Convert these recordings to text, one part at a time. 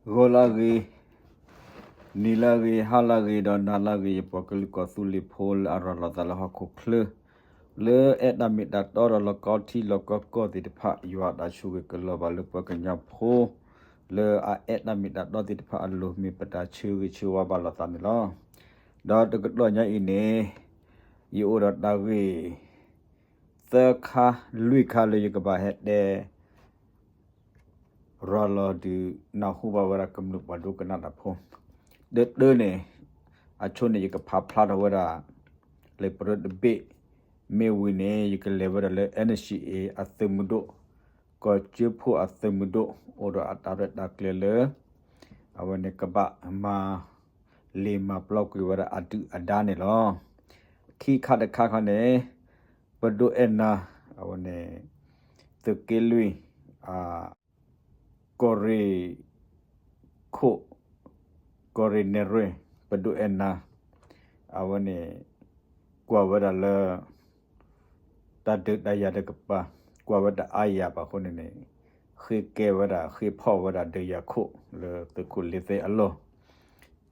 ဂီၤလၢအဂ့ၤ, နံၤလၢအဂ့ၤ, ဟါလၢအဂ့ၤ ဒီးနၤလၢအဂ့ၤ ယပှၤကလုာ်ကီၢ်သူလ့ၤဖိလၢအရၤလီၤသးလၢဟီၣ်ခိၣ်ချၢ, လၢအဲၣ်တၢ်မ့ၢ်တၢ်တီဒီးလီၢ်ကီထံလီၢ်ကီကီၢ်သ့ၣ်တဖၣ် ယွၤအတၢ်ဆိၣ်ဂ့ၤကလီၤဘၣ်လၢပှၤကညီဖိ လၢအအဲၣ်တၢ်မ့ၢ်တၢ်တီသ့ၣ်တဖၣ်အလိၤ မ့ၢ်ပတၢ်ဆၢဂ့ၤဆၢဝါဘၣ်လိာ်သးန့ၣ်လီၤ. ဒီးတကတီၢ်ညါအံၤန့ၣ် ယအိၣ်ဒီးတၢ်ဂ့ၢ် သၢခါလွံၢ်ခါလၢယကဘၣ်ဟဲတဲ ရၤလီၤဒုးနၢ်ဟူဘၣ်ဝဲဒၣ်ကမျၢၢ်ပှၤဒိကနၣ်တၢ်ဖိ, တၢတၢန့ၣ် အဆိန့ၣ် ယကဖးဖျါထီၣ်ဝဲဒၣ် လံာ်ပရၢတဘ့ၣ်, မ့ၢ်ဝံၤန့ၣ် ယကလဲၤဝဲဒၣ်လၢ NCA အသုးမုၢ်ဒိၣ်, ကီၢ်ကၠၢဖှိၣ်အသုးမုၢ်ဒိၣ် အိၣ်ဒီးအတၢ်ရဲၣ်တၢ်ကျဲၤလၢ အဝဲန့ၣ်ကဘၣ်မၤလ့ၤမၤပျီကွံာ်ဝဲဒၣ်အဒုၣ်အဒါန့ၣ်လီၤ. ခံခါတခါခီန့ၣ် ပဒိၣ်အဲၣ်နၤ အဝဲန့ၣ် သုးက့လွံၢ် အ ကီၢ်ရ့ၣ်ခိၣ်, ကီၢ်ရ့ၣ်နဲၣ်ရွဲၣ် ပဒိၣ်အဲၣ်နၤ အဝဲန့ၣ် ကွၢ်ဝဲဒၣ်လၢ တၢ်ဒုးတၢ်ယၤတကပၤ ကွၢ်ဝဲတအါယၤဘၣ်အဃိန့ၣ်န့ၣ် ဃ့ကဲဝဲဒၣ် ဃ့ဖီၣ်ဝဲဒၣ်ဒုးယၤခိၣ်လၢသုးခိၣ်လ့သ့အလီၢ်,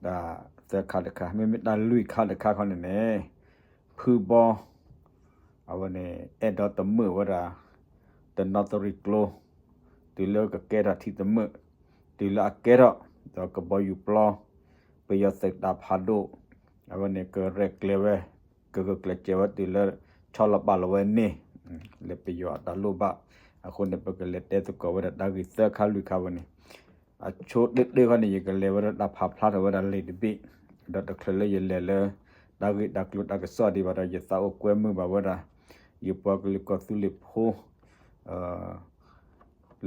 တၢ်သၢခါတခါ, မ့မ့ၢ်တၢ်လွံၢ်ခါတခါခီန့ၣ်န့ၣ် ဖုဘီ အဝဲန့ၣ် အဲၣ်ဒိးတမုာ်ဝဲဒၣ် တနီသရံၣ်ကျိ တုၤလၢကကဲထီၣ်ထံသမုာ်, တုၤလၢအကဲထီၣ် ဒီးကဘီယူၤပျီ ပယီၤသုးတၢ်ဖးဒိၣ် အဝဲန့ၣ်ကရဲၣ်ကျဲၤဝဲ ကဂုာ်ကျဲးစၢးဝဲတုၤလၢ ဆီလီၤပာ်လီၤဝဲန့ၣ် လၢပယီၤအတၢ်လိၣ်ဘၣ်, အဃိန့ၣ် ပကလဲၤတဲသကိးဝဲဒၣ်တၢ်ဂ့ၢ်သၢခါလွံၢ်ခါဝဲန့ၣ် အဆိတၢတၢခီန့ၣ် ယကလဲၤဝဲဒၣ်တၢ်ဖးဖျါထီၣ်ဝဲဒၣ်လံာ်တဘ့ၣ်, ဒီးတချုးလၢယလဲၤလၢ တၢ်ဂ့ၢ်တၢ်ကျိၤတၢ်ကစီၣ်ဒံးဘၣ်ဒီး ယသးအိၣ်ကွဲမုာ်ဘၣ်ဝဲဒၣ် ယပှၤကလုာ်ကီၢ်သူလ့ၤဖိ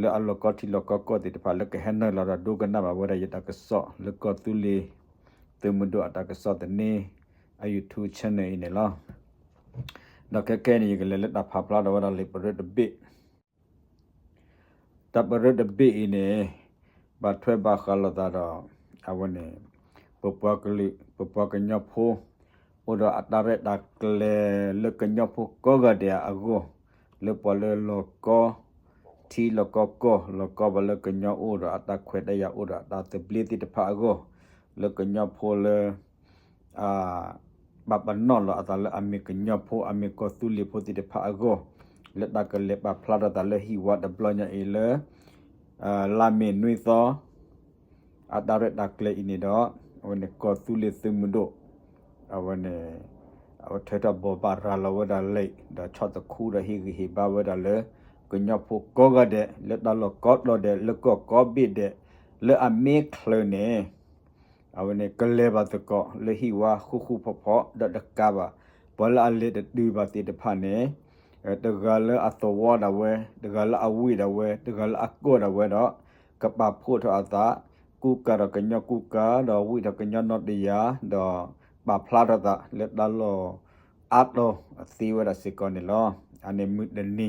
လၢအလီၢ်ကီထံလီၢ်ကီကီၢ်သ့ၣ်တဖၣ်လၢကဟဲနုာ်လီၤဒီးဒိကနၣ်ဘၣ်ဝဲဒၣ်ယတၢ်ကစီၣ်လၢကီၢ်သူလ့ၤ သုးမုၢ်ဒိၣ်အတၢ်ကစီၣ်သန့ အ YouTube channel အံၤန့ၣ်လီၤ. ဒီးခဲခဲအံၤန့ၣ် ယကလဲၤလၢတၢ်ဖးဖျါထီၣ်ဝဲဒၣ်လံာ်ပရၢတဘ့ၣ် တၢ်ပရၢတဘ့ၣ်အံၤန့ၣ် ဘၣ်ထွဲဘၣ်ဃးလိာ်သးဒီး အဝဲန့ၣ် ပပှၤကလုာ် ပပှၤကညီဖိ အိၣ်ဒီးအတၢ်ရဲၣ်တၢ်ကျဲၤလၢကညီဖိကိးဂၤဒဲးအဂီၢ်, လၢပှၤလၢလီၢ်ကီ ထံလီၢ်ကီကီၢ် လီၢ်ကီဘၣ်လၢကညီအိၣ်ဒီးအတၢ်ခွဲးတၢ်ယာ်အိၣ်ဒီးအတၢ်သဘျ့သ့ၣ်တဖၣ်အဂီၢ်, လၢကညီဖိလၢ အ ပာ်ပနီၣ်လီၤအသးလၢအမ့ၢ်ကညီဖိ အမ့ၢ်ကီၢ်သူလ့ၤဖိသ့ၣ်တဖၣ်အဂီၢ်, လၢတၢ်ကလဲၤပာ်ဖျါထီၣ်သးလၢဟံၣ်ဝါတဘျီညါအံၤလၢ လါမ့ၤနွံသီ အတၢ်ရဲၣ်တၢ်ကျဲၤအံၤန့ၣ်ဒီး အဝဲန့ၣ်ကီၢ်သူလ့ၤသုးမုၢ်ဒိၣ် အဝဲန့ၣ် အဝဲထွဲထီၣ်ဘိးဘၣ်ရၤလီၤဝဲဒၣ်လံာ် ဒီးဆီၣ်သခူဒီးဟ့ၣ်ဂံၢ်ဟ့ၣ်ဘါဝဲဒၣ်လၢ ကညီဖိကိးဂၤဒဲး လၢတၢ်လီၢ်ကိးတီၤဒဲး လၢကီၢ်ကိးဘ့ၣ်ဒဲး လၢအမ့ၢ်ချၢန့ၣ် အဝဲန့ၣ်ကလဲၤဘၣ်သကိးလၢဟံၣ်ဝါဃူဃူဖိးဖိး ဒီးတကးဘၣ် ပှၤလၢအလဲၤတတုၤဘၣ်သ့ၣ်တဖၣ်န့ၣ် တဂၤလၢအသဝီဒၣ်ဝဲ တဂၤလၢအဝ့ၢ်ဒၣ်ဝဲ တဂၤလၢအကီၢ်ဒၣ်ဝဲဒီး ကပာ်ဖှိၣ်ထီၣ်အသး ကူကၤထီၣ်ကညီကူကၤ ဒီးဝံၣ်ထီၣ်ကညီနီတယၤ ဒီးပာ်ဖျါထီၣ်သးလၢတၢ်လီၢ်အါတီၤအသ့ဝဲဒၣ်စ့ၢ်ကီးန့ၣ်လီၤ. အန့ၣ်မုၢ်တနံၤ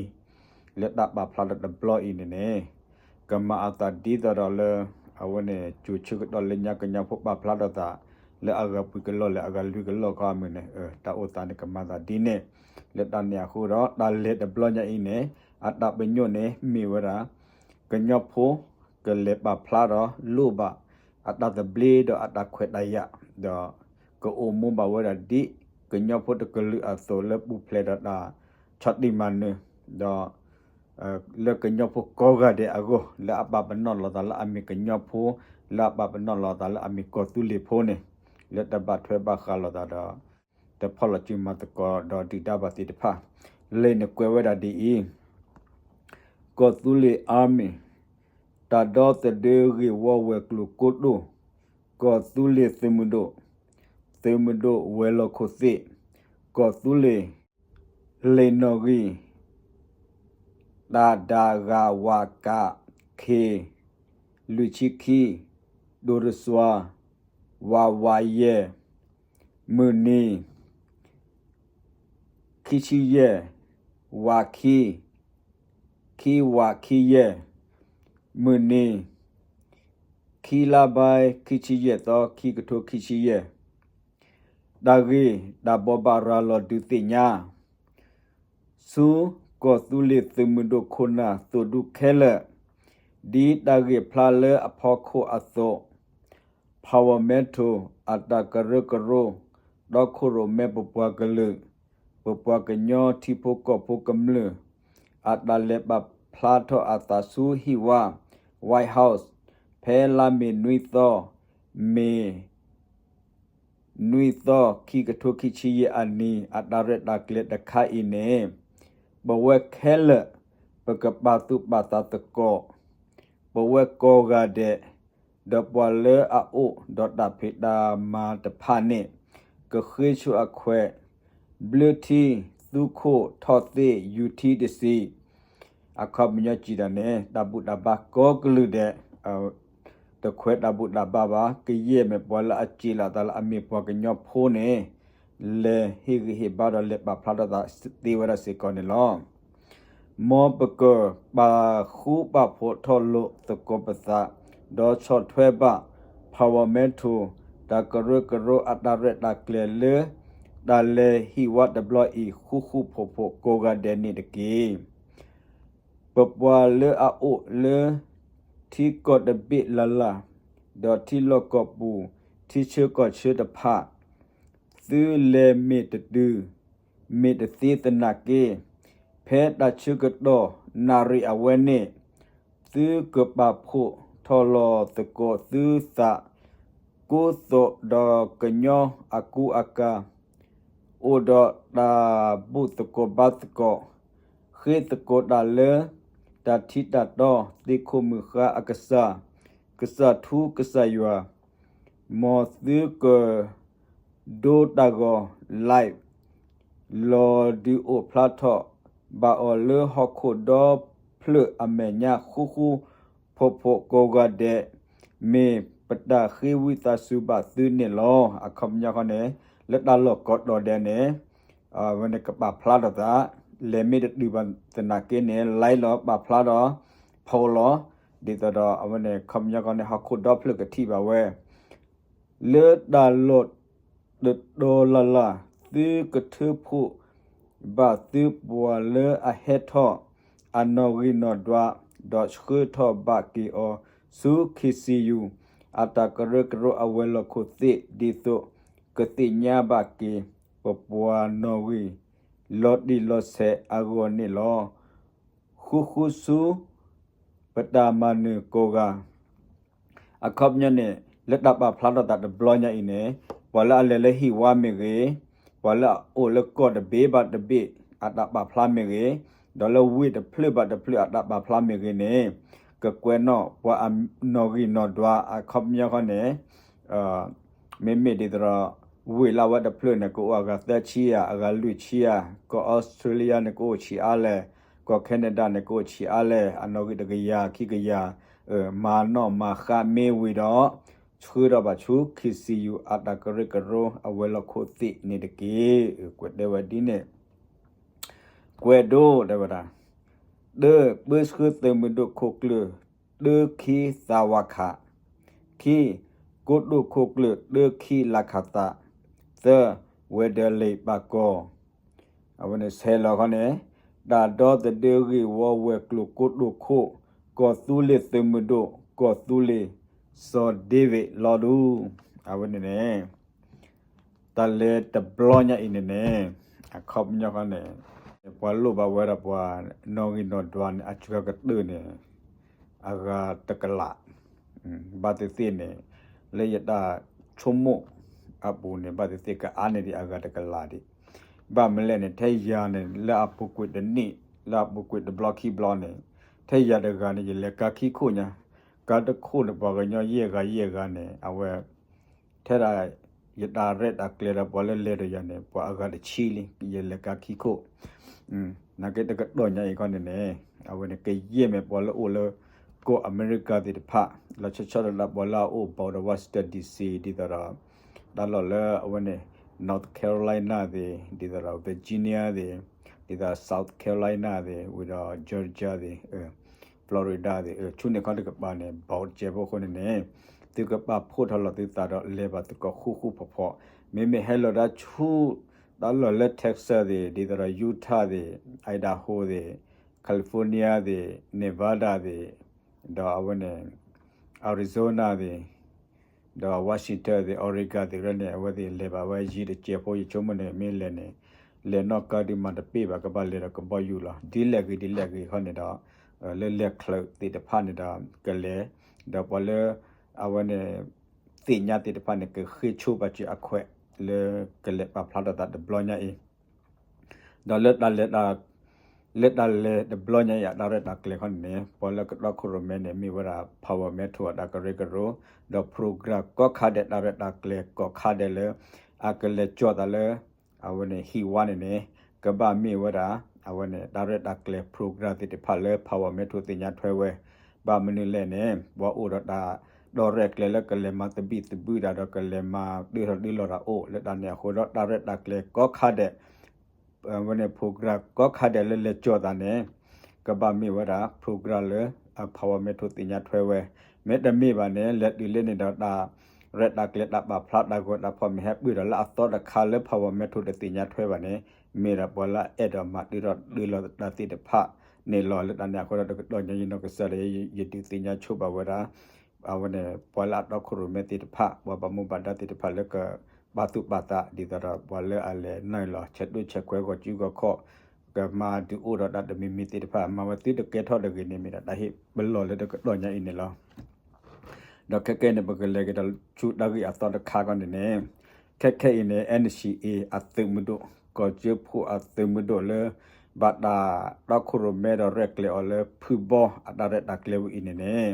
လၢတၢ်ပာ်ဖျါထီၣ်တဘျီအံၤန့ၣ်န့ၣ် ကမၤအသးဒ်သိးဒီးလၢ အဝဲန့ၣ် ကၠိၤဆၢကတီၢ်လၢညါကညီဖိပာ်ဖျါထီၣ်သး လၢအဂၤပှဲၤကလီၢ်လဲၣ် အဂၤလွံၢ်ကလီၢ်ခီအမုၢ်န့ၣ် တၢ်အိၣ်သးန့ၣ်ကမၤသးဒ်န့ၣ် လၢတၢ်န့ၣ်အဃိဒီး တၢ်လဲၤတဘျီညါအံၤန့ၣ် အတၢ်ပညိၣ်န့ၣ်မ့ၢ်ဝဲဒၣ် ကညီဖိ ကလဲၤပာ်ဖျါဒီးလိၣ်ဘၣ် အတၢ်သဘျ့ဒီးအတၢ်ခွဲးတၢ်ယာ် ဒီးကအိၣ်မူဘၣ်ဝဲဒၣ်ဒ် ကညီဖိတကလုာ်အသိးလၢပူၤဖျဲးဒီးတၢ်ဆီၣ်တံၢ်မၤနၢၤ ဒီး လၢကညီဖိကိးဂၤဒဲးအဂီၢ် လၢအပာ်ပနီၣ်လီၤသးလၢအမ့ၢ်ကညီဖိ လၢအပာ်ပနီၣ်လီၤသးလၢအမ့ၢ်ကီၢ်သူလ့ၤဖိန့ၣ် လၢတဘၣ်ထွဲဘၣ်ဃးလိာ်သးဒီး တဖီၣ်လီၤစုမၤသကိးဒီးဒုၣ်ဒါဘၣ်သ့ၣ်တဖၣ် လံာ်န့ၣ်ကွဲးဝဲဒၣ်ဒ်အံၤ ကီၢ်သူလ့ၤ Army တၢ်ဒီသဒၢဂ့ၢ်ဝီဝဲၤကျိၤကိတိာ် ကီၢ်သူလ့ၤသုးမုၢ်ဒိၣ် သုးမုၢ်ဒိၣ်ဝဲၤလီၢ်ခိၣ်သ့ၣ် ကီၢ်သူလ့ၤ လံာ်နီၣ်ဂံၢ် တၢ်ဒၣ်ဂၢ်ဝးကး ခ့ လွံၢ်ဆံခံ ဒိၣ်တစွါ ဝးဝးယဲၢ် မုၢ်နံၤ ခံဆံယဲၢ် ဝးခံ ခံဝးခံယဲၢ် မုၢ်နံၤ ခံလါဘဲ ခံဆံယဲၢ်သီ ခံကထိခံဆံယဲၢ် တၢ်ဂ့ၢ်တၢ်ဘိးဘၣ်ရၤလီၤဒုးသ့ၣ်ညါ ဆူကီၢ်သူလ့ၤသုးမုၢ်ဒိၣ်ခိၣ်နၢ်သိၣ်ဒူခဲလၢာ် ဒ်တၢ်ဂ့ၢ်ဖျါလၢအဖီခိၣ်အသိး, Power Metro အတၢ်ကရၢကရိ, ဒီခိၣ်ရိၣ်မဲပပှၤကလုာ်, ပပှၤကညီထံဖိကီၢ်ဖိကမျၢၢ် အတၢ်လဲၤပာ်ဖျါထီၣ်အသးဆူဟံၣ်ဝါ White House ဖဲလါမ့ၤနွံသီ, မ့ၤ နွံသီ ခံကထိခံဆံယဲၢ်အနံၤ အတၢ်ရဲၣ်တၢ်ကျဲၤတခါအံၤန့ၣ်, ပဝဲခဲလၢာ် ပကပာ်သူၣ်ပာ်သးသကိး, ပဝဲကိးဂၤဒဲး, ဒီးပှၤလၢအအိၣ်ဒီးတၢ်ဖံးတၢ်မၤတဖၣ်န့ၣ်, ကဃ့ဆူအခွဲး, ဘျၢထံ, သူခိၣ်, ထီၣ်သ့ၣ်, ယူၤထံတစံး, အခီပညီစံးတၢ်န့ၣ် တၢ်ဘူၣ်တၢ်ဘါကိးကလုာ်ဒဲး တခွဲးတၢ်ဘူၣ်တၢ်ဘါဘၣ်, ကယဲၢ်မ့ၢ်ပှၤလၢအစံးလီၤအသးလၢအမ့ၢ်ပှၤကညီဖိန့ၣ်, လဲၤဟ့ၣ်ဂံၢ်ဟ့ၣ်ဘါဒီးလဲၤပာ်ဖျါထီၣ်သးသ့ဝဲဒၣ်စ့ၢ်ကီးန့ၣ်လီၤ. မ်ပကပာ်ဃူပာ်ဖိးထီၣ်လိာ်သကိးပသး, ဒီးဆီၣ်ထွဲဘၣ် Power Metro တၢ်ကရၢကရိအတၢ်ရဲၣ်တၢ်ကျဲၤလၢ တၢ်လဲၤဟံၣ်ဝါတဘျီအံၤ ဃူဃူဖိးဖိးကိးဂၤဒဲးန့ၣ်တက့ၢ်. ပပှၤလၢအအိၣ်လၢ ထံကီၢ်တဘ့ၣ်လၢ်လၢ်, ဒီးထံလီၢ်ကီၢ်ပူၤ, ထံဆၢကီၢ်ဆၢတဖၣ်, သုလဲၤမ့ၢ်တတုၤ, မ့ၢ်တသ့သနာ်က့, ဖဲတၢ်ဆၢကတီၢ်နၣ်ရံၣ်အဝဲန့ၣ်, သုကပာ်ဖှိၣ်ထီၣ်လီၤသကိးသုသး, ကိးသိးဒီးကညီအကူအကၤ, အိၣ်ဒီးတၢ်ဘူၣ်သကိးဘါသကိး, ဃ့သကိးတၢ်လၢ တၢ်ထံတၢ်တီသ့ၣ်ခိၣ်မုၢ်ဃါအကစၢ်, ကစၢ်ထူကစၢ်ယွၤ, မ်သုက ဒိတၢ်ဂီၤ live လီၤဒုးအိၣ်ဖျါထီၣ်ဘၣ်အီၤလၢဟီၣ်ခိၣ်ဒီဖျၢၣ်အမဲာ်ညါဃူဃူဖိးဖိးကိးဂၤဒဲး, မ့ၢ်ပတၢ်ဃ့ဝံသးစူၤဘၣ်သုန့ၣ်လီၤ. အခီပညီဃီန့ၣ်, လၢတၢ်လီၢ်ကိးတီၤဒဲးန့ၣ်, အဝဲန့ၣ်ကပာ်ဖျါထီၣ်သး, လဲၤမ့ၢ်တတုၤဘၣ်သနာ်က့န့ၣ် live လီၤ ပာ်ဖျါဒီး post လီၤ, ဒ်သိးဒီးအဝဲန့ၣ် အခီပညီဃီန့ၣ် ဟီၣ်ခိၣ်ဒီဖျၢၣ်ကထံၣ်ဘၣ်ဝဲ လၢတၢ်လီၢ်တတီၤလၢ်လၢ်, သုကထၢဖှိၣ်ဘၣ်သုပှၤလၢအဟဲထီၣ်အနီၣ်ဂံၢ်နီၣ်ဒွး, ဒီးဆှၢထီၣ်ဘၣ်က့ၤအီၤဆူ KCU အတၢ်ကရၢကရိအဝဲၤလီၢ်ခိၣ်သ့ၣ် ဒ်သိးကသ့ၣ်ညါဘၣ်က့ၤ ပပှၤနီၣ်ဂံၢ်လီၤတံၢ်လီၤဆဲးအဂီၢ်န့ၣ်လီၤ. ဃူဃူဆူ ပတၢ်မၤနၢၤကိးဂၤ အခီပညီန့ၣ် လၢတၢ်ပာ်ဖျါထီၣ်သးတဘျီညါအံၤန့ၣ်, ပှၤလၢအလဲၤလၢဟံၣ်ဝါမ့ၢ်ဂ့ၤ, ပှၤလၢအအိၣ်လၢကီၢ်တဘ့ၣ်ဘၣ်တဘ့ၣ်အတၢ်ပာ်ဖျါမ့ၢ်ဂ့ၤ, ဒီးလၢဝ့ၢ်တဖျၢၣ်ဘၣ်တဖျၢၣ်အတၢ်ပာ်ဖျါမ့ၢ်ဂ့ၤန့ၣ်, ကကွဲးနီၣ်ပှၤအနီၣ်ဂံၢ်နီၣ်ဒွး အခီပညီဃီန့ၣ် မ့မ့ၢ်ဒ်သိးဒီး ဝ့ၢ်လၢအဝဲတဖျၢၣ်န့ၣ် ကအိၣ်အဂၤသၢဆံဧါ, အဂၤလွံၢ်ဆံဧါ, ကီၢ်အီစထြ့လယါန့ၣ် ကအိၣ်ဆံးအါလဲၣ်, ကီၢ်ခဲနဒၤန့ၣ် ကအိၣ်ဆံးအါလဲၣ်, အနီၣ်ဂံၢ်တကယၤခံကယၤ, မၤနီၣ်မၤဃါမ့ၢ်ဝံၤဒီး ဆှၢထီၣ်ဘၣ်ဆူ KCU အတၢ်ကရၢကရိအဝဲၤလီၢ်ခိၣ်သ့ၣ်န့ၣ်တက့ၢ်. ကွဲးတဲဝဲဒ်န့ၣ် ကွဲးဒိတဲဝဲဒၣ်, တၢ ပၢဆှၢသုးမုၢ်ဒိၣ်ခိၣ်ကျၢၢ် တၢ ခံ သးဝးခး, ခံ ကိတိာ်ခိၣ်ကျၢၢ် တၢ ခံ လါခးသး, သၢ ဝဲၤဒၢးလ့ၣ်ပာ်ကီၤ, အဝဲန့ၣ်ဆဲးလီၤခီန့ၣ်, တၢ်ဒီသဒၢဂ့ၢ်ဝီဝဲၤကျိၤကိတိာ်ခိၣ်, ကီၢ်သူလ့ၤသုးမုၢ်ဒိၣ်, ကီၢ်သူလ့ၤ စီၤဒ့ဝ့း လီၤဒူ, အဝဲန့ၣ်န့ၣ် တၢ်လဲၤတဘျီညါအံၤန့ၣ်န့ၣ်, အခီပညီဃီန့ၣ်, ပှၤလိၣ်ဘၣ်ဝဲဒၣ်ပှၤနီၣ်ဂံၢ်နီၣ်ဒွးန့ၣ် အစှၤကတၢၢ်န့ၣ် အဂၤတကလး, ဘၣ်သ့ၣ်သ့ၣ်န့ၣ် လၢယတၢ်ဆိကမိၣ်အပူၤန့ၣ် ဘၣ်သ့ၣ်သ့ၣ်ကအါန့ၢ်ဒံးအဂၤတကလးဒံး, ဘၣ်မနုၤလဲၣ်န့ၣ် ထဲယၤန့ၣ် လၢအပူၤကွံာ်တနံၣ်, လၢအပူၤကွံာ်တဘျီခံဘျီန့ၣ်, ထဲယၤတဂၤန့ၣ် ယလဲၤကါခံခိၣ်ညါ, ကါတခိၣ်န့ၣ် ပှၤကညီယဲၢ်ဂၤယဲၢ်ဂၤန့ၣ် အဝဲ ထဲဒၣ် ယတၢ်ရဲၣ်တၢ်ကျဲၤဒီးပှၤလၢလဲၤဒီးယၤန့ၣ် ပှၤအဂၤတဆံလံ, ယလဲၤကါခံခိၣ်, နာ်က့တကတီၢ်ညါအံၤခီန့ၣ်န့ၣ်, အဝဲန့ၣ်ကယဲၢ်မ့ၢ်ပှၤလၢအိၣ်လၢ ကီၢ်အမဲရကၤသ့ၣ်တဖၣ်, လီၤဆီဆီဒၣ်တၢ်ပှၤလၢအအိၣ် border Washington D C ဒ်သိးဒီး တၢ်လီၢ်လၢအဝဲန့ၣ် North Carolina သ့ၣ်, ဒ်သိးဒီး Virginia သ့ၣ်, ဒ်သိး South Carolina သ့ၣ်, ဝံၤဒီး Georgia သ့ၣ် Florida သ့ၣ်, ဆူန့ၣ်ခီတကပၤန့ၣ် ဘီၣ်တစဲးဖိအဃိန့ၣ်န့ၣ်, သုကပာ်ဖှိၣ်ထီၣ်လီၤသုသးဒီးလဲၤဘၣ်သကိးဃူဃူဖိးဖိး, မ့မ့ၢ်ဟဲလီၤဒၣ်ဆူ တၢ်လီၢ်လၢ Texas သ့ၣ်, ဒ်သိးဒီး Utah သ့ၣ်, Idaho သ့ၣ်, California သ့ၣ်, Nevada သ့ၣ်, ဒီးအဝဲန့ၣ် Arizona သ့ၣ် ဒီး Washington သ့ၣ် Oregon သ့ၣ်ရဲၣ်န့ၣ် အဝဲသ့ၣ်လဲၤဘၣ်ဝဲယံၤတစဲးဖိ ယဆိကမိၣ်န့ၣ် မ့ၢ်လဲၤန့ၣ် လဲၤနီၣ်ကါဒုးမၤတပ့ၢ်ဘၣ် ကဘၣ်လဲၤဒီးကဘီယူၤလီၤ. ဒ်လဲၣ်ဂ့ၤဒ်လဲၣ်ဂ့ၤခီန့ၣ်ဒီး လၢလဲၤချၢးသ့ၣ်တဖၣ်န့ၣ်ဒီး ကလဲၤ ဒီးပှၤလၢ အဝဲန့ၣ် သ့ၣ်ညါသ့ၣ်တဖၣ်န့ၣ် ကဃ့ဆိပာ်စၢၤအခွဲး လၢကလဲၤပာ်ဖျါထီၣ်သးတဘျီညါအံၤ ဒီးလၢတၢ်လဲၤ လၢတၢ်လဲၤတဘျီညါအံၤ အတၢ်ရဲၣ်တၢ်ကျဲၤခီန့ၣ်န့ၣ် ပှၤလၢကတီခိၣ်ရိၣ်မဲန့ၣ် မ့ၢ်ဝဲဒၣ် power metal အတၢ်ကရၢကရိ ဒီး program ကိးခါဒဲး တၢ်ရဲၣ်တၢ်ကျဲၤကိးခါဒဲးလၢ အကလဲၤကၠီၣ်သးလၢ အဝဲန့ၣ်ဟံၣ်ဝါန့ၣ်န့ၣ် ကဘၣ်မ့ၢ်ဝဲဒၣ် အဝဲန့ၣ် တၢ်ရဲၣ်တၢ်ကျဲၤ program သ့ၣ်တဖၣ်လၢ power metal သ့ၣ်ညါထွဲဝဲ ဘၣ်မနုၤလဲၣ်န့ၣ် ပှၤအိၣ်ဒီးတၢ် ဒီးရဲၣ်ကျဲၤလၢကလဲၤမၤသဘံၣ်သဘုၣ်တၢ်ဒီး ကလဲၤမၤတၢထီၣ်တၢလီၤတၢ်အိၣ် လၢတၢ်န့ၣ်အဃိဒီး တၢ်ရဲၣ်တၢ်ကျဲၤကိးခါဒဲး အဝဲန့ၣ် program ကိးခါဒဲးလၢလဲၤကၠီၣ်သးန့ၣ် ကဘၣ်မ့ၢ်ဝဲဒၣ် program လၢ power metal သ့ၣ်ညါထွဲဝဲ မ့တမ့ၢ်ဘၣ်န့ၣ် လဲၤတုၤလၢန့ၣ်ဒီးတၢ် ရဲၣ်တၢ်ကျဲၤတၢ်ပာ်ဖျါတၢ်ဂီၤတၢ်ဖီၣ်မ့ၢ်ဟဲပၢၢ်ဒီးလၢအသီတခါလၢ power metal တသ့ၣ်ညါထွဲဘၣ်န့ၣ် မ့ၢ်ဒၣ်ပှၤလၢအအဲၣ်ဒိးမၤတၢထီၣ်တၢလီၤတၢ်သ့ၣ်တဖၣ်န့ၣ်လီၤ. လၢတၢ်န့ၣ်အဃိဒီးတကတီၢ်ညါယနီၢ်ကစၢ်ဒီး ယဒုးသ့ၣ်ညါဆိဘၣ်ဝဲဒၣ် အဝဲန့ၣ် ပှၤလၢအတီခိၣ်ရိၣ်မဲသ့ၣ်တဖၣ် ပှၤဘၣ်မူဘၣ်ဒါသ့ၣ်တဖၣ်လၢက ပာ်သူၣ်ပာ်သးဒ်သိးဒီး ပှၤလၢအလဲၤနုာ်လီၤ ဆဲးဒိၣ်ဆဲးခွဲးဂီၤစုဂီၤခီၣ် ကမၤဒုးအိၣ်ဒီးတၢ်တမံၤမံၤသ့ၣ်တဖၣ် မၤဝဲသုတကဲထီၣ်တဂ့ၤန့ၣ် မ့ၢ်ဒၣ်တၢ်ဟ့ၣ်ပလီၢ်လၢတကတီၢ်ညါအံၤန့ၣ်လီၤ. ဒီးခဲကဲအံၤန့ၣ် ပကလဲၤကဒီးဆူတၢ်ဂ့ၢ်အသီတခါခီန့ၣ်န့ၣ် ခဲကဲအံၤန့ၣ် NCA အသုးမုၢ်ဒိၣ် ကီၢ်ကၠၢဖှိၣ်အသုးမုၢ်ဒိၣ်လၢ ဘၣ်တၢ်တီခိၣ်ရိၣ်မဲဒီးရဲၣ်ကျဲၤအီၤလၢဖုဘီအတၢ်ရဲၣ်တၢ်ကျဲၤဝဲအံၤန့ၣ်န့ၣ်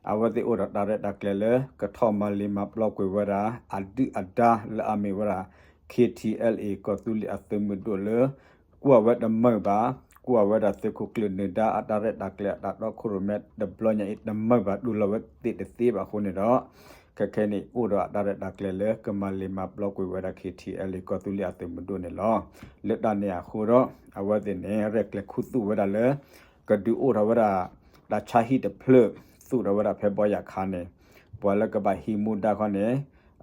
အဝဲသ့ၣ်အိၣ်ဒီးတၢ်ရဲၣ်တၢ်ကျဲၤလၢ ကထီၣ်မၤလ့ၤမၤပျီကွံာ်ဝဲဒၣ် အဒုၣ်အဒါလၢအမ့ၢ်ဝဲဒၣ် KTLA ကီၢ်သူလ့ၤအသုးမုၢ်ဒိၣ်လၢ ကွၢ်ဝဲတမုာ်ဘၣ်, ကွၢ်ဝဲဒၣ်သုးခိၣ်ကျၢၢ်နၢၤဒါအတၢ်ရဲၣ်တၢ်ကျဲၤအတၢ်တီခိၣ်ရိၣ်မဲတဘျီညါအံၤ တမုာ်ဘၣ် တူၢ်လိာ်ဝဲသ့ၣ်တသ့ဘၣ်အဃိန့ၣ်ဒီး ခဲခဲန့ၣ် အိၣ်ဒီးအတၢ်ရဲၣ်တၢ်ကျဲၤလၢကမၤလ့ၤမၤပျီကွံာ်ဝဲဒၣ် KTLA ကီၢ်သူလ့ၤအသုးမုၢ်ဒိၣ်န့ၣ်လီၤ. လၢတၢ်န့ၣ်အဃိဒီး အဝဲသ့ၣ်န့ၣ် ရဲၣ်ကျဲၤခူသူၣ်ဝဲဒၣ်လၢ ကဒုးအိၣ်ထီၣ်ဝဲဒၣ် တၢ်ဆါဟံၣ်တဖျၢၣ် သူၣ်ထီၣ်ဝဲဒၣ်ဖဲဘီယၣ်ခါန့ၣ် ပှၤလၢကဘၣ်ဟံးမူဒါခီန့ၣ်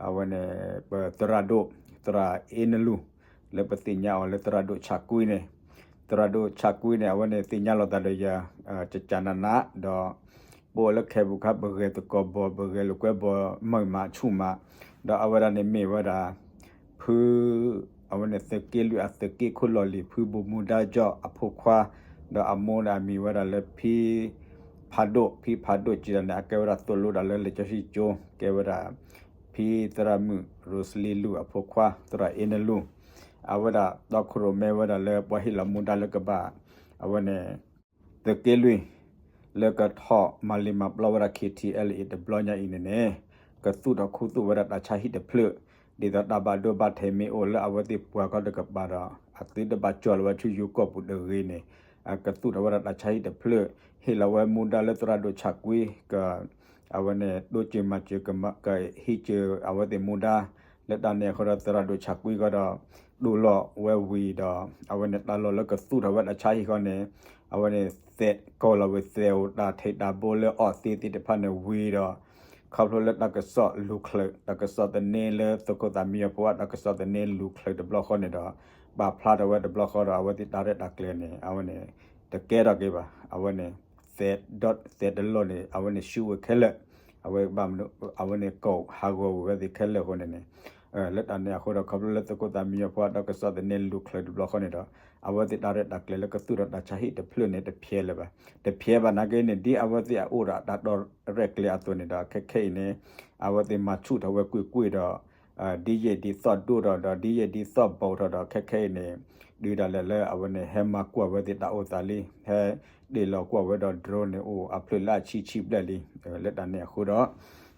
အဝဲန့ၣ် ပသရၣ်ဒိၣ် သရၣ်အ့နလူၢ် လၢပသ့ၣ်ညါအီၤလၢသရၣ်ဒိၣ်ဆၣ်ကွံန့ၣ်, သရၣ်ဒိၣ်ဆၣ်ကွံန့ၣ် အဝဲန့ၣ်သ့ၣ်ညါလိာ်သးဒီးယၤ ကကနနး ဒီး ပအိၣ်လၢခဲပူၤခါ ပဂဲၤသကိးဘီၣ် ပဂဲၤလိာ်ကွဲဘီၣ် မုာ်မးဆူၣ်မး, ဒီးအဝဲဒၣ်န့ၣ်မ့ၢ်ဝဲဒၣ် ဖု အဝဲန့ၣ်သုးက့လွံၢ်အသုးက့ခိၣ်လီၢ်လံၤ ဖုဘိၣ်မူဒါကၠီၣ်အဖိခွါ, ဒီးအမိၢ်န့ၣ်အမံၤဝဲဒၣ်လၢဖံ ဖးဒိၣ်, ဖံဖးဒိၣ်ကံဒၣ်န့ၣ် အကဲဝဲဒၣ်သိၣ်လိဒၣ်လၢလံာ်စီဆှံကၠိ, ကဲဝဲဒၣ် ဖံသရၣ်မုၣ် ရိစလံလူၢ်အဖိခွါ သရၣ်အ့နလူၢ်, အဝဲဒၣ်တီခိၣ်ရိၣ်မဲဝဲဒၣ်လၢပှၤဟ့ၣ်လီၤမူဒါလၢကဘၣ် အဝဲန့ၣ် သုးက့လွံၢ် လၢကထီၣ်မၤလ့ၤမၤပျီဝဲဒၣ် KTLA တဘျီညါအံၤန့ၣ်န့ၣ် ကသူၣ်ထီၣ်ခူသူၣ်ဝဲဒၣ်တၢ်ဆါဟံၣ်တဖျၢၣ်, ဒ်သိးတၢ်ဘၣ်ဒိဘၣ်ထံးမ့ၢ်အိၣ်လၢအဝဲသ့ၣ်ပှၤကီၢ်တကပၤဒီး အသုတဘၣ်ကၠီၣ်လီၤဝဲဆူယိၤကီၢ်ပူၤတဂ့ၤန့ၣ် ကသူၣ်ထီၣ်ဝဲဒၣ်တၢ်ဆါဟံၣ်တဖျၢၣ်, ဟ့ၣ်လီၤဝဲမူဒါလၢသရၣ်ဒိၣ်ဆၣ်ကွံ က အဝဲန့ၣ် တိစၢၤမၤစၢၤ ကဟံးစၢၤအဝဲသ့ၣ်မူဒါ, လၢတၢ်န့ၣ်အဃိဒီးသရၣ်ဒိၣ်ဆၣ်ကွံဃီဒီး တူၢ်လိာ်ဝဲဝံၤဒီး အဝဲန့ၣ်တၢ်လီၢ်လၢကသူၣ်ထီၣ်ဝဲတၢ်ဆါဟံၣ်ဃီန့ၣ် အဝဲန့ၣ် သဲးကီၢ်လီၤဝံၤသဲးအိၣ်တၢ်ထံးတၢ်ဘိလၢအီၣ်သ့သ့ၣ်တဖၣ်န့ၣ်ဝံၤဒီး ခီဖျိလၢတၢ်ကစီၣ်လူၤချၢး တၢ်ကစီၣ်သန့လၢသုးခိၣ်သၣ်မံညီၤဖိအတၢ်ကစီၣ်သန့လူၤချၢးတဘျီဃီန့ၣ်ဒီး ပာ်ဖျါထီၣ်ဝဲတဘျီဃီဒီး အဝဲသ့ၣ်တၢ်ရဲၣ်တၢ်ကျဲၤန့ၣ် အဝဲန့ၣ် တကဲထီၣ်က့ၤဘၣ်. အဝဲန့ၣ် သဲးဒီးသဲးတလီၢ်န့ၣ် အဝဲန့ၣ်ဆူဝဲခဲလၢာ်, အဝဲဘၣ်မနုၤ အဝဲန့ၣ်ကိးဟးဂီၤဝဲသ့ၣ်ခဲလၢာ်အဃိန့ၣ်န့ၣ် လၢတၢ်န့ၣ်အဃိဒီး ခီဖျိလၢသုးခိၣ်သၣ်မံညီၤဖိအတၢ်ကစီၣ်သန့လူၤချၢးတဘျီဃီန့ၣ်ဒီး အဝဲသ့ၣ်တၢ်ရဲၣ်တၢ်ကျဲၤလၢကသူၣ်ထီၣ်တၢ်ဆါဟံၣ်တဖျၢၣ်န့ၣ် တဖျဲးလၢၤဘၣ်. တဖျဲးဘၣ်နာ်က့န့ၣ် ဒ်အဝဲသ့ၣ်အအိၣ်ဒီးအတၢ်ရဲၣ်ကျဲၤအသိးန့ၣ်ဒီး ခဲခဲအံၤန့ၣ် အဝဲသ့ၣ်မၤဆူၣ်ထီၣ်ဝဲကွ့ၢ်ကွ့ၢ်ဒီး ဒ်ယဲၢ်ဒ်သီၣ်ဒိၣ်ထီၣ်ဒီး ဒ်ယဲၢ်ဒ်သီၣ်ဘီၣ်ထီၣ်ဒီး ခဲခဲအံၤန့ၣ် ဒုးဒၣ်လဲာ်လၢအဝဲန့ၣ် ဟဲမၤကွၢ်ဝဲသ့ၣ်တၢ်အိၣ်သးလံ, ဟဲတ့ၢ်လီၤကွၢ်ဝဲဒီး drone န့ၣ်အိၣ်အဖျၢၣ်လၢအဆံဆံဘျဲၣ်လံ. လၢတၢ်န့ၣ်အဃိဒီး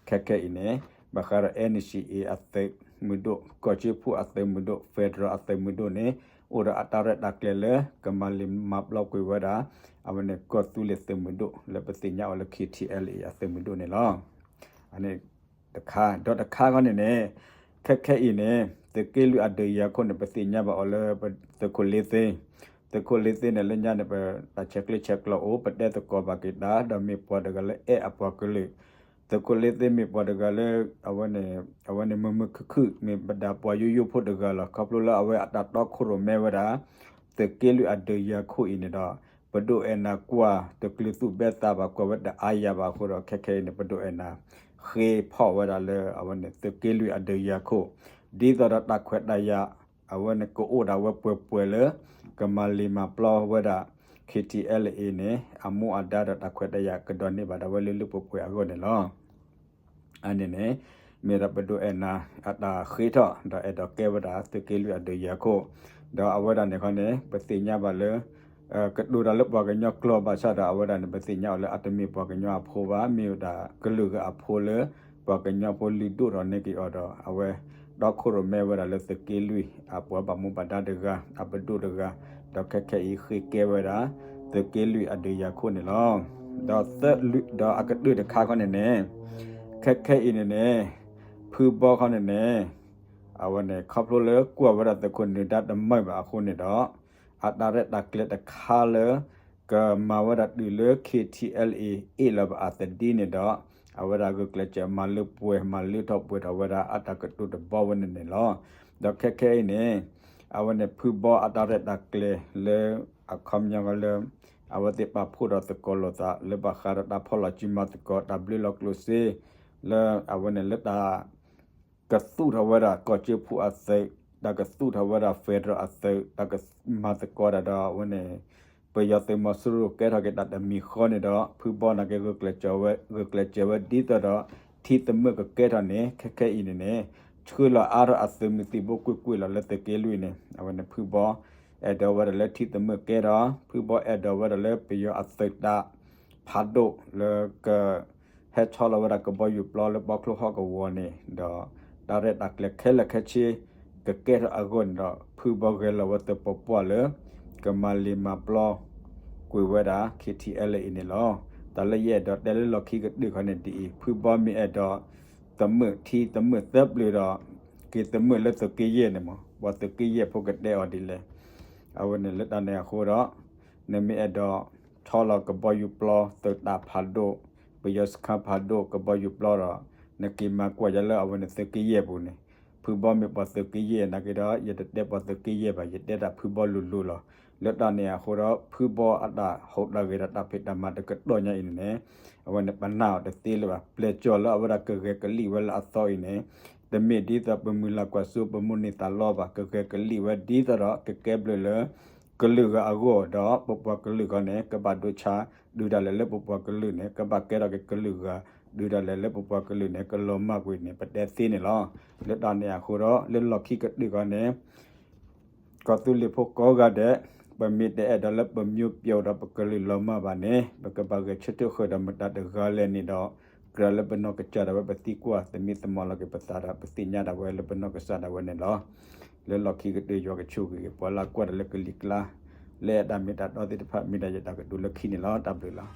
ခဲခဲအံၤန့ၣ် ဘၣ်ဃးဒီး NCA အသုးမုၢ်ဒိၣ် ကီၢ်ကၠၢဖှိၣ်အသုးမုၢ်ဒိၣ် federal အသုးမုၢ်ဒိၣ်န့ၣ် အိၣ်ဒီးအတၢ်ရဲၣ်တၢ်ကျဲၤလၢ ကမၤလ့ၤမၤပျီကွံာ်ဝဲဒၣ် အဝဲန့ၣ်ကီၢ်သူလ့ၤသုးမုၢ်ဒိၣ် လၢပသ့ၣ်ညါအီၤလၢ KTLA အသုးမုၢ်ဒိၣ်န့ၣ်လီၤ. အန့ၣ်တခါ ဒီးတခါခီန့ၣ်န့ၣ် ခဲခဲအံၤန့ၣ် သုးက့လွံၢ်အဒုးယၤခိၣ်န့ၣ် ပသ့ၣ်ညါဘၣ်အီၤလၢ သုးခိၣ်လ့သ့, သုးခိၣ်လ့သ့န့ၣ် လၢညါန့ၣ် ပတၢ်ဆဲးကျၢဆဲးကျိးအိၣ် ပတဲသကိးဘၣ်က့ၤတၢ် ဒီးမ့ၢ်ပှၤတဂၤလၢအဲၣ်အပှၤကလုာ်, သုးခိၣ်လ့သ့မ့ၢ်ပှၤတဂၤလၢ အဝဲန့ၣ် အဝဲန့ၣ်မုာ်မုာ်ခုၣ်ခုၣ် မ့ၢ်ပဒၣ်ပှၤယိယိဖိတဂၤလီၤ. ခီဖျိလၢအဝဲအတၢ်တီခိၣ်ရိၣ်မဲဝဲဒၣ် သုးက့လွံၢ်အဒုးယၤခိၣ်အံၤန့ၣ်ဒီး ပဒိၣ်အဲၣ်နၤကွၢ်တကျုၤသူၣ်ဘဲသးဘၣ် ကွၢ်ဝဲတအါယၤဘၣ်အဃိဒီး ခဲခဲအံၤန့ၣ် ပဒိၣ်အဲၣ်နၤ ဃ့ဖီၣ်ဝဲဒၣ်လၢအဝဲန့ၣ် သုးက့လွံၢ်အဒုးယၤခိၣ် ဒ်သိးဒီးတၢ်ခွဲးတၢ်ယာ် အဝဲန့ၣ်ကအိၣ်ဒၣ်ဝဲပှဲၤပှဲၤလၢ ကမၤလံာ်မၤပျီဝဲဒၣ် ခ့ထံအဲလ်အ့န့ၣ် အမူအဒါဒီးတၢ်ခွဲးတၢ်ယာ်ကဒိးန့ၢ်ဘၣ်ဒၣ်ဝဲလၢလၢပှဲၤပှဲၤအဂီၢ်န့ၣ်လီၤ. အန့ၣ်န့ၣ် မ့ၢ်ဒၣ်ပဒိၣ်အဲၣ်နၤ အတၢ်ဃ့ထီၣ် ဒီးအဲၣ်ဒိးကဲဝဲဒၣ်သုးက့လွံၢ်အဒုးယၤခိၣ် ဒီးအဝဲဒၣ်န့ၣ်ခီန့ၣ် ပသ့ၣ်ညါဘၣ်လၢ ကတိၤတၢ်လၢပှၤကညီကျိာ်ဘၣ်ဆၣ်ဒီး အဝဲဒၣ်န့ၣ် ပသ့ၣ်ညါအီၤလၢအတမ့ၢ်ပှၤကညီအဖိဘၣ် မ့ၢ်ဝဲဒၣ်ကလုာ်ဂၤအဖိလၢ ပှၤကညီဖိလုၢ်ဒိၣ်ထီၣ်န့ၢ်က့ၤအီၤဒီး အဝဲတီခိၣ်ရိၣ်မဲဝဲဒၣ်လၢသုးက့လွံၢ် အပှၤဘၣ်မူဘၣ်ဒါတဂၤ အပဒိၣ်တဂၤ ဒီးခဲခဲအံၤဃ့ကဲဝဲဒၣ် သုးက့လွံၢ်အဒုးယၤခိၣ်န့ၣ်လီၤ. ဒီးသၢ ဒီးအကတၢၢ်တခါခီန့ၣ်န့ၣ် ခဲခဲအံၤန့ၣ်န့ၣ် ဖုဘီခီန့ၣ်န့ၣ် အဝဲန့ၣ် ခီဖျိလၢကွၢ်ဝဲဒၣ်သုးခိၣ်နၢၤဒါတမုာ်ဘၣ်အဃိန့ၣ်ဒီး အတၢ်ရဲၣ်တၢ်ကျဲၤတခါလၢ ကမၤဝဲဒၣ်တုၤလၢ ခ့ထံအဲလ်အ့ အ့ၣ်လီၤဘၣ်အသဒံန့ၣ်ဒီး အဝဲဒၣ်ဂုာ်ကျဲးစၢးမၤလၢပှဲၤ မၤလၢထီၣ်ပှဲၤထီၣ်ဝဲဒၣ်အတၢ်ကတိၤတဘီဝဲန့ၣ်န့ၣ်လီၤ. ဒီးခဲခဲအံၤန့ၣ် အဝဲန့ၣ်ဖုဘီအတၢ်ရဲၣ်တၢ်ကျဲၤလၢ အခီပညီလၢ အဝဲသ့ၣ်ပာ်ဖှိၣ်ဒီးသကိးလိာ်သးလၢဘၣ်ဃးဒီးတၢ်ဖီၣ်လီၤစုမၤသကိး တၢ်ဘျုးလီၤကျိၣ်စ့ လၢအဝဲန့ၣ်လၢတၢ် ကသူၣ်ထီၣ်ဝဲဒၣ်ကီၢ်ကၠိဖိအသုး, တၢ်ကသူၣ်ထီၣ်ဝဲဒၣ် federal အသုး, တၢ်ကမၤသကိးတၢ်ဒီးအဝဲန့ၣ် ပယီၤသုးမီၤစိရိၤကဲထီၣ်က့ၤတၢ်တမံၤဃီန့ၣ်ဒီး ဖုဘီန့ၣ်က့ၤ ဂုာ်ကျဲးစၢးဝဲဒ်သိးဒီး ထံသးမုာ်ကကဲထီၣ်န့ၣ် ခဲခဲအံၤန့ၣ်န့ၣ် ဆှၢလီၤအါထီၣ်အသုးမုၢ်သံၣ်ဘိကွ့ၢ်ကွ့ၢ်လီၤလၢသုးက့လွံၢ်န့ၣ် အဝဲန့ၣ်ဖုဘီ အဲၣ်ဒိးဝဲဒၣ်လၢထံသးမုာ်ကဲထီၣ်, ဖုဘီအဲၣ်ဒိးဝဲဒၣ်လၢပယီၤအသုးတၢ်ဖးဒိၣ်လၢက ဟဲဆီလီၤဝဲဒၣ်ကဘီယူၤပျီလၢဘီချိဟီၣ်ကဝီၤန့ၣ်ဒီး တၢ်ရဲၣ်တၢ်ကျဲၤခဲလၢာ်ခဲဆ့ ကကဲထီၣ်အဂီၢ်န့ၣ်ဒီး ဖုဘီဂဲၤလီၤဝဲသပှၢ်ပှၢ်လၢ ကမၤလံာ်မၤပျီ ကွံာ်ဝဲဒၣ် ခ့ထံအဲလ်အ့န့ၣ်လီၤ. တၢ်လၢယအဲၣ်ဒိးတဲလၢလီၢ်ခံကတၢၢ်ခီန့ၣ်ဒ်အံၤ, ဖုဘီမ့ၢ်အဲၣ်ဒိး သးမုာ်ထံသးမုာ်သၢပျၢၤဒီး က့ၤသးမုာ်လၢသုးက့ယဲၢ်န့ၣ်မး, ပှၤသုးက့ယဲၢ်ဖိကတဲအီၤဒ်လဲၣ်. အဝဲန့ၣ်လၢတၢ်န့ၣ်အဃိဒီး နမ့ၢ်အဲၣ်ဒိး ဆီလီၤကဘီယူၤပျီ သုးတၢ်ဖးဒိၣ်, ပယီၤစခါဖးဒိၣ် ကဘီယူၤပျီဒီး နက့ၤမၤကွၢ်ယၤလၢအဝဲန့ၣ်သုးက့ယဲၢ်ပူၤန့ၣ်, ဖုဘီမ့ၢ်ပှၤသုးက့ယဲၢ်နာ်က့ဒီး ယတတဲပှၤသုးက့ယဲၢ်ဘၣ်, ယတဲတၢ်ဖုဘီလိၤလိၤလီၤ. လၢတၢ်န့ၣ်အဃိဒီး ဖုဘီအတၢ်ဟူးတၢ်ဂဲၤဒီးတၢ်ဖံးတၢ်မၤတကတီၢ်ညါအံၤန့ၣ်န့ၣ် အဝဲန့ၣ်ပနာ်အီၤတသ့လၢၤဘၣ်. ပျဲၢ်ကၠီၣ်လၢအဝဲဒၣ်ကဂဲၤကလံၣ်ဝဲလၢအသီအံၤန့ၣ် တမ့ၢ်ဒ်သိးပမုၢ်လၢ်ကွၢ်စိ ပမုၢ်န့ၢ်သးလီဘၣ်, ကဂဲၤကလံၣ်ဝဲဒ်သိးဒီး ကကဲဘျုးလၢ ကလုာ်ဂၤအဂီၢ်ဒီး ပပှၤကလုာ်ဂီၢ်န့ၣ် ကဘၣ်ဒိဆါဒုးဒၣ်လဲာ်လၢပပှၤကလုာ်န့ၣ် ကဘၣ်ကဲထီၣ်က့ၤကလုာ်ဂၤ ဒုးဒၣ်လဲာ်လၢပပှၤကလုာ်န့ၣ် ကလီၤမၢ်ကွံာ်န့ၣ် ပတဲသ့န့ၣ်လီၤ. လၢတၢ်န့ၣ်အဃိဒီး လၢလီၢ်ခံကတၢၢ်ခီန့ၣ် ကီၢ်သူလ့ၤဖိကိးဂၤဒဲး ပမ့ၢ်တအဲၣ်ဒိးလၢပမျိုးပျိဒီးပကလုာ်လီၤမၢ်ဘၣ်န့ၣ် ပကဘၣ်ဂဲၤဆၢထၢၣ်ဃုာ်ဒီးမတၤတဂၤလဲၣ်န့ၣ်ဒီး ကြၢးလၢပနီၢ်ကစၢ်ဒၣ်ဝဲ ပသံကွၢ်သမံသမိးလီၤက့ၤပသးဒီး ပသ့ၣ်ညါဒၣ်ဝဲလၢပနီၢ်ကစၢ်ဒၣ်ဝဲန့ၣ်လီၤ. လၢလီၢ်ခံကတၢၢ်ယွၤကဆိၣ်ဂ့ၤက့ၤ ပှၤလၢကွၢ်တၢ်လၢကလံၤကျါ လၢအဲၣ်တၢ်မ့ၢ်တၢ်တီသ့ၣ်တဖၣ် မ့ၢ်ဒၣ်ယတၢ်ကတိၤလၢခံန့ၣ်လီၤ. တၢ်ဘျုးလီၤ.